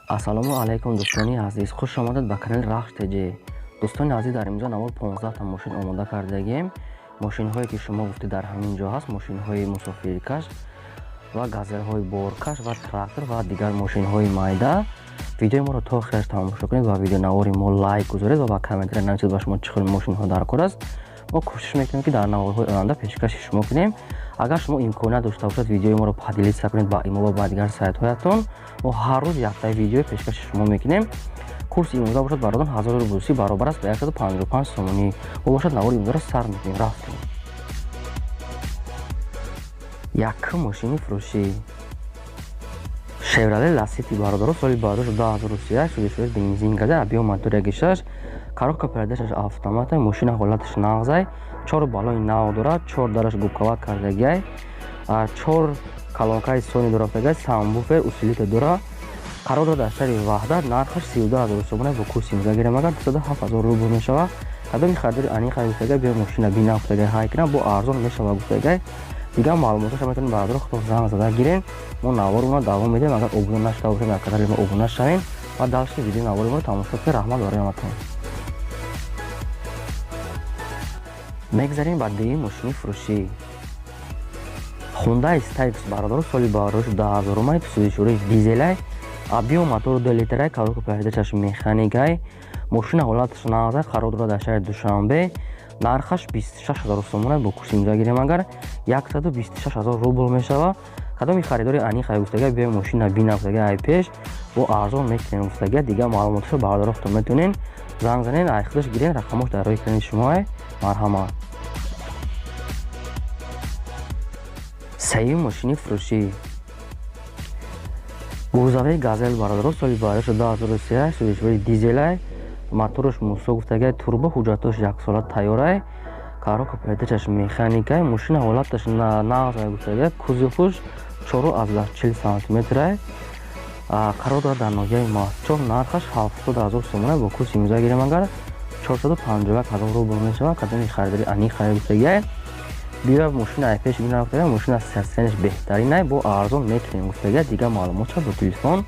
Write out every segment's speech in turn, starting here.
Ассалому алайкум, дӯстони азиз, хуш омадед ба канали Рахш ТЖ. Дӯстони азиз, дар имрӯза навор 15 та мошин омода кардагием. Мошинҳое ки шумо гуфтед, дар ҳамин ҷо ҳаст: мошинҳои мусофиркаш ва газелҳои боркаш ва трактор ва дигар мошинҳои майда. Видеои моро то охираш тамошо кунед ва видеонавори мо лайк гузоред ва ба комментария нависед, ба шумо чӣ хел мошинҳо дар кор аст. Мо кӯшиш мекунем, ки дар наворҳои оянда пешкаши шумо кунем. Агар шумо имконият дошта бошад, видеои моро поделиться кунед ба имо ва ба дигар сайтҳоятон. Мо ҳар рӯз яктаи видеои пешкаши шумо мекунем. Курси имрӯза бошад, бародар, 1000 рубл баробар аст ба 155 сомонӣ. Мо бошад, навори имрӯзаро сар мекунем. Рафтем. Якум мошини фурӯшӣ: Шевроле Ласити, бародаро, соли бардошт 2031, шудишуд, бензин, газа, объём мотор 1,6, коробка передачаш автомата. Мошина ҳолаташ нағзай, чор балони нав дорад, чор дараш губкават кардагиай, чор колонкаи Сони дорафтагиай, сабвуфер, усилитель дора. Қарор дорад дар шаҳри Ваҳдат. Нархаш 32 000 сомона. Бо курси имрӯза гирем агар, 207 000 рубл мешавад. Кадоми харидори аниқ гуфтагай, биё мошина бина гуфтагай, ҳай кунам, бо арзон мешавад гуфтагай. Дигар маълумоташа метавонед, бародаро, худо занг зада гирен. Мо наворона давом медиҳем. Агар обуна нашуда бошед, дар канали мо обуна шавем ва дальше видеои навори моро тамошо кунед. Раҳмат барои ҳаматон. Мегзарем ба дуюм мошини фурӯшӣ: Хундай Стайкс, бародаро, соли бардошт 2000-умай, сӯзишвории дизелай, объём мотор 2 литрай, коробка передачаш механикай. Мошина ҳолаташ нағзай, қарор дорад дар шаҳри Душанбе. Нархаш 26 000 сомона. Бо курси имрӯза гирем агар, 126 000 рубл мешавад. Кадоми харидори аниқ гуфтага, биё мошина бина гуфтага, ай пеш бо арзон мекунем гуфтага. Дигар маълумоташо, бародаро, худтон метавонед занг занед, ай худаш гирен. Рақамош дар рӯи экрани шумоай. Марҳамат. Сеюм мошини фурӯшӣ: грузовой Газел, бародаро, соли бардошт 2031, сӯзишвории дизелай, мотораш мусо гуфтагай, турбо, ҳуҷҷатош яксола тайёрай, коробка передачаш механикай. Мошина ҳолаташ нағзай гуфтагай, кузовуш 4,40 сантиметрай. Қарор дорад дар ноҳияи Мастчоҳ. Нархаш 70 000 сомона. Бо курси имрӯза гирем агар, 451 000 рубл мешавад. Кадоми харидори аниқ харид гуфтагиай, биё мошина ай пеш бина гуфтагай, мошина сенаш беҳтаринай, бо арзон мекунем гуфтагай. Дигар маълумотша бо телефон,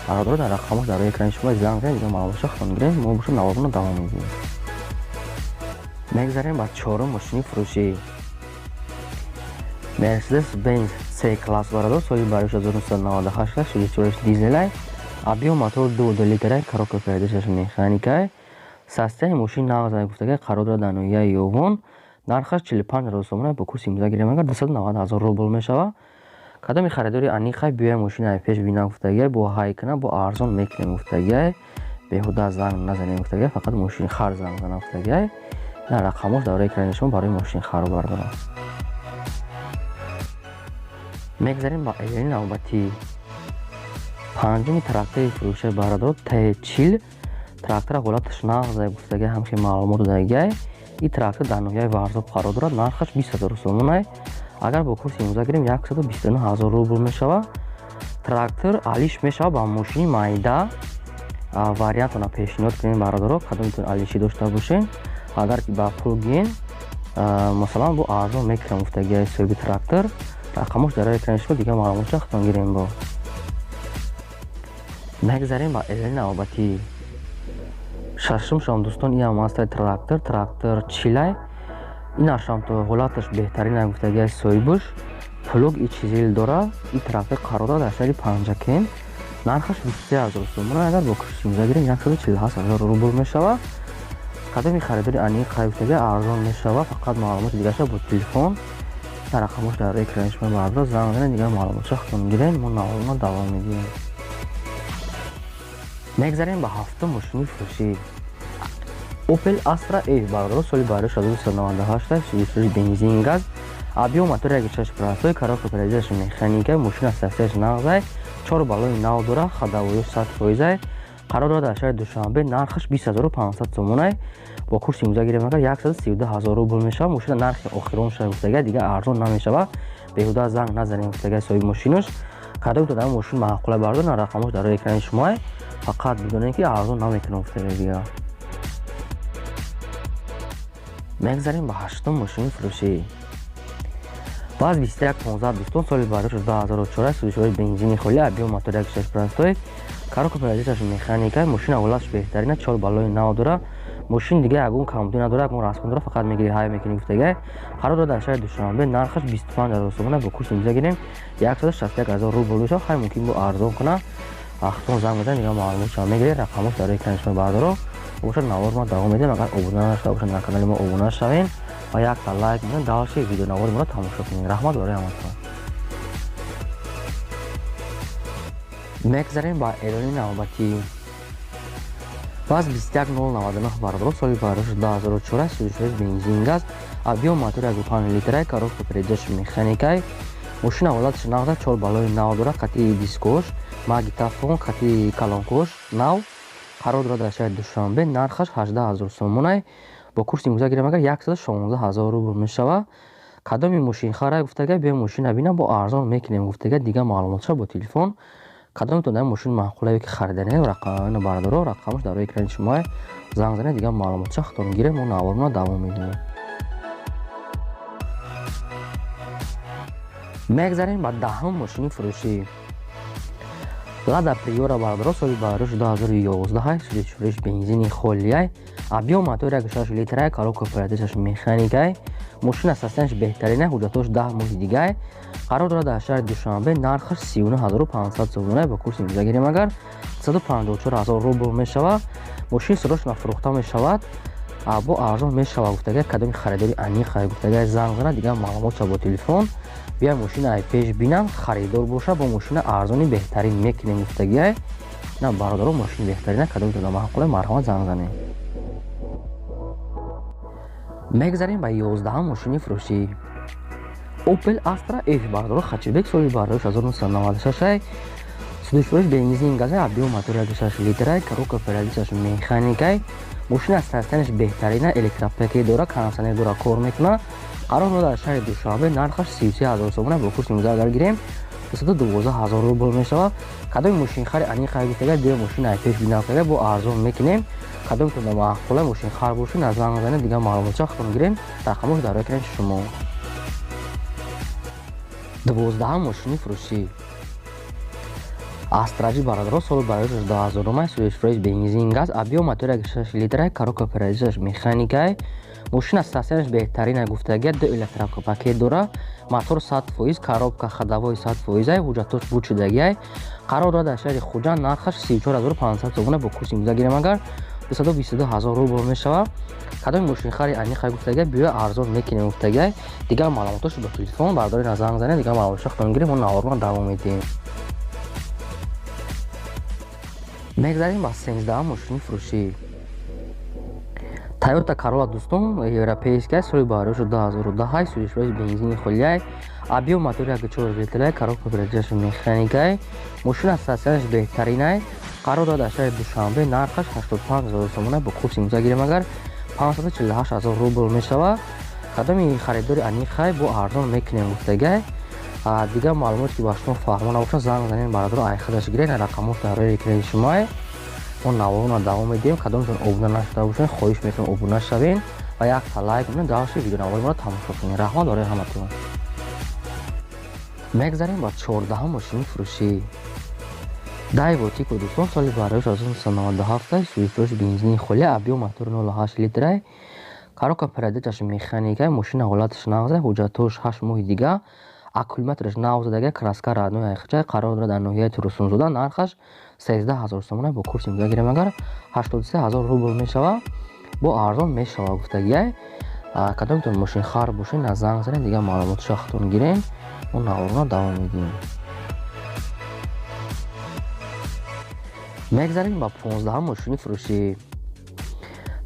бародаро, дар рақамош дар рӯи экрани шумо занг занед, дигар маълумотша худтон гирем. Мо бошад, наворона давом медиҳем. Мегзарем ба чорум мошини фурӯшӣ: Мерседес Бенз С класс, бародар, соли бардошт 1998, шудишвориш дизелай, объём мотор 2,2 литрай, коробка передачаш механикай. Состояни мошин нағзай гуфтагай. Қарор дорад дар ноҳияи Ёвон. Нархаш 45 000 сомона. Бо курси имрӯза гирем агар, 290 000 рубл мешавад. Кадоми харидори аниқай, биёя мошина ай пеш бина гуфтагиай, бо ҳай кунам, бо арзон мекунем гуфтагиай. Беҳуда занг назанем гуфтагиай, фақат мошинхар занг зана гуфтагиай. Ин рақамош дар рӯи экрани шумо барои мошинхару, бародарон. Мегзарем ба эълони навбатӣ. Панҷуми трактори фурӯшаи, бародаро, Т40. Трактора ҳолаташ нағзай гуфтагиай, ҳамхел маълумот додагиай. Ин трактор дар ноҳияи Варзоб қарор дорад. Нархаш 20 000 сомонай. Агар бо курси имрӯза гирем, 129 000 рубл мешавад. Трактор алиш мешавад ба мошини майда. Вариантона пешниҳод кунем, бародаро, кадомитон алишӣ дошта бошед. Агар ки ба пул гиен, масалан, бо арзон мекунам гуфтагиай соҳиби трактор. Рақамош дар рӯи экрани шумо, дигар маълумотша худтон гирем. Бо мегзарем ба эълони навбатӣ. Шашум шом, дӯстон, иам ҳастай трактор, трактор чилай. Инашам то ҳолаташ беҳтарин гуфтагиай соҳибуш. Плуг и чизил дора. Ин трактор қарор дорад дар шаҳри Панҷакент. Нархаш 23 000 сомона. Агар бо курси имрӯза гирем, 148 000 рубл мешавад. Кадоми харидори аниқ гуфтагиай, арзон мешавад. Фақат маълумоти дигарша бо телефон, дар рақамош дар рӯи экрани шумо, бародаро, занг занед, дигар маълумотша худтон гирем. Мо наворона давом медиҳем. Мегзарем ба ҳафтум мошини фурӯшӣ: Opel Astra F, бародаро, соли бардошт 1998, сӯзишвории бензин, газ, объём мотор 1,6 простой, коробка передачаш механика. Мошина состояш нағзай, чор балони нав дора, ходовоёш 100 фоизай. Қарор дорад дар шаҳри Душанбе. Нархаш 20 500 сомонай. Бо курси имрӯза гирем агар, 132 000 рубл мешавад. Мошина нархи охирон шуда гуфтагай, дигар арзон намешавад. Беҳуда занг назанем гуфтагай соҳиби мошинаш. Кадом то дар мошин маъқула, бародаро, рақамош дар рӯи экрани шумоай. Фақат бидонед, ки арзон намекунам гуфтагай дигар. Мегзарем ба ҳаштум мошини фурӯшӣ: ВАЗ 2115, дӯстон, соли бардошт 2004, сӯзишвории бензини холӣ, объём мотор 1,6 простой. Коробка передачаш механика. Мошин ҳолаташ беҳтарина, 4 баллони нав дора. Мошин дига ягон камбудӣ надора, ягон расход надора, фақат мегири ҳай мекунӣ гуфтагай. Қарор дорад дар шаҳри Душанбе, нархаш 25 ҳазор сомона, бо курси имрӯза гирем 161 ҳазор рубл мешавад. Хай мумкин бо арзон кунад. Худтон занг мезанед, дига маълумотшо мегиред, рақамош дар экрани шумо бардоро. Бошад навор ма давом медиҳем. Агар обуна нашуда бошад дар канали мо обуна шавед ва якта лайк бизанед, дальше видеонавори моро тамошо кунед. Раҳмат барои ҳаматон. Мегзарем ба эълони навбатӣ. ВАЗ 21099 бародаро, соли барош 2004, сӯзишвориш бензин газ, объём мотори 1,5 литрай, коробка передач механикай. Мошина ҳолаташ нағза, 4 баллони нав дора, қатъи дискош, магнитофон, қатъи колонкош нав. Қарор дорад дар шаҳри Душанбе, нархаш 18 ҳазор сомонай. Бо курси имрӯза гирем агар 116 ҳазор рубл мешавад. Кадоми мошинхара гуфтага биё мошина бинам, бо арзон мекунем гуфтага. Дига маълумотша бо телефон. Кадомитон дар мошин маъқулае ки хариданем, рақамно бардоро, рақамош дар рӯи экрани шумо, занг занед, дигар маълумотша худтон гирем, мо наворона давом медиҳем. Мегзарем ба даҳум мошини фурӯшӣ. Лада Приора бардоро, соли барош 2011, сӯзишвориш бензини холиай, объём мотори 1,6 литрай, коробка передачаш механикай. Мошина состоянияш беҳтарина, ҳуҷҷатҳош 10 моҳи дигай. Қарор дорад дар шаҳри Душанбе, нархаш 39500 сомона, бо курси имрӯза гирем агар 354 ҳазор рубл мешавад. Мошин срочно фурӯхта мешавад, бо арзон мешавад гуфтагай. Кадоми харидори аниқ гуфтагай занг занад, дигар маълумотша бо телефон. Бия мошина ай пеш бинам, харидор боша, бо мошина арзони беҳтарин мекунем гуфтагиай. На бародаро, мошини беҳтарина, кадомитон маъқуле, марҳамат занг занед. Мегзарем ба 11 мошини фурӯшӣ. Opel Astra F бародаро, хатчибек, соли барош 1996, сӯзишвориш бензин газ, объём мотори 1,6 литрай, коробка передачаш механикай. Мошина состоянияш беҳтарина, электропакет дора, кондиционер дора, кор мекунад. Қарор дорад дар шаҳри Душанбе, нархаш 33 ҳазор сомона, бо курси имрӯза агар гирем 212 ҳазор рубл мешавад. Кадоми мошинхари аниқ гуфтага биё мошина пеш бинам бо арзон мекунем. Кадомитон маъқула мошинхар бошед, занг занед, дигар маълумотша худтон гирем, рақамош дар экрани шумо. 12 мошини фурӯшӣ. Астра J бародаро, соли барош 2009, сӯзишвориш бензин газ, объём мотори 1,6 литрай, коробка передачаш механикай. Мошина состоянияш беҳтарина гуфтагия, ду электропакет дора, мотор 100%, коробка ходовой 100%, ҳуҷҷатҳош буд шудагиай. Қарор дорад дар шаҳри Хуҷанд, нархаш 34500 сомона, бо курси имрӯза гирем агар 222 ҳазор рубл мешавад. Кадоми мошинхари аниқ гуфтагия биё арзон мекунем гуфтагиай. Дигар маълумотҳош бо телефон бардори занг занед, дигар маълумотшо худтон гирем, мо наворона давом медиҳем. Мегзарем ба 13 мошини фурӯшӣ. Toyota Corolla дӯстон, европейская, соли барош 2010, сӯзишвориш бензини холиай, объём мотори 1,4 литрай, коробка передачаш механикай. Мошина состоянияш беҳтаринай. Қарор дорад дар шаҳри Душанбе, нархаш 85 ҳазор сомона, бо курси имрӯза гирем агар 548 ҳазор рубл мешавад. Кадоми харидори аниқай бо арзон мекунем гуфтагай. Дигар маълумоте ки ба шумо фаҳмо набошад, занг занед бародаро, айхадаш гиред, рақамош дар рӯи экрани шумоай. Мо наворона давом медиҳем. Кадомтон обуна нашуда бошед, хоҳиш мекунем обуна шавед ва якта лайк бинед, дальше видеонавори моро тамошо кунед. Раҳмат барои ҳаматон. Мегзарем ба 14 мошини фурӯшӣ. Daewoo Tico дӯстон, соли барош 1997, сӯзишвориш бензини холӣ, объём мотори 0,8 литрай, коробка передачаш механикай. Мошина ҳолаташ нағза, ҳуҷҷатҳош 8 моҳи дига, аккумулятораш нав задага, краска родной айхчай. Қарор дорад дар ноҳияи Турсунзода, нархаш 13 ҳазор сомона, бо курси имрӯза гирем агар 83 ҳазор рубл мешавад, бо арзон мешавад гуфтагиай. Кадомитон мошинхар бошед, занг занед, дигар маълумотшо худтон гирем, мо наворона давом медиҳем. Мегзарем ба 15 мошини фурӯшӣ.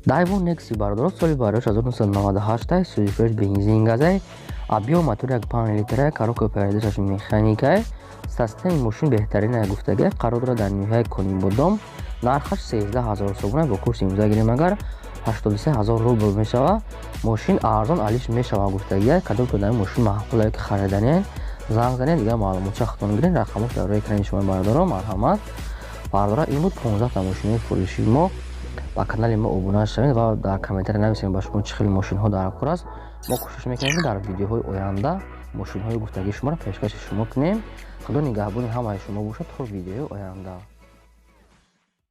Daewoo Nexi бародаро, соли барош 1998, сӯзишвориш бензин газай, объём мотори 1,5 литрай, коробка передачаш механикай. Состоянияи мошин беҳтарина гуфтагиай. Қарор дорад дар ноҳияи Конибодом, нархаш 13 ҳазор сомона, бо курси имрӯза гирем агар 83 ҳазор рубл мешавад. Мошин арзон алиш мешавад гуфтагиай. Кадомтон дар мошин маъқулае ки хариданед, занг занед, дигар маълумотша худтон гиред, рақамош дар рӯи экрани шумо бардоро, марҳамат. Бардора, ин буд 15 та мошинои фурӯшии мо. Ба канали мо обуна шавед ва дар комментария нависед ба шумо чӣ хел мошинҳо дар кор аст. Мо кӯшиш мекунем ки дар видеоҳои оянда мошинҳои гуфтагии шуморо пешкаши шумо кунем. Худо нигаҳбони ҳамаи шумо бошад то видеои оянда.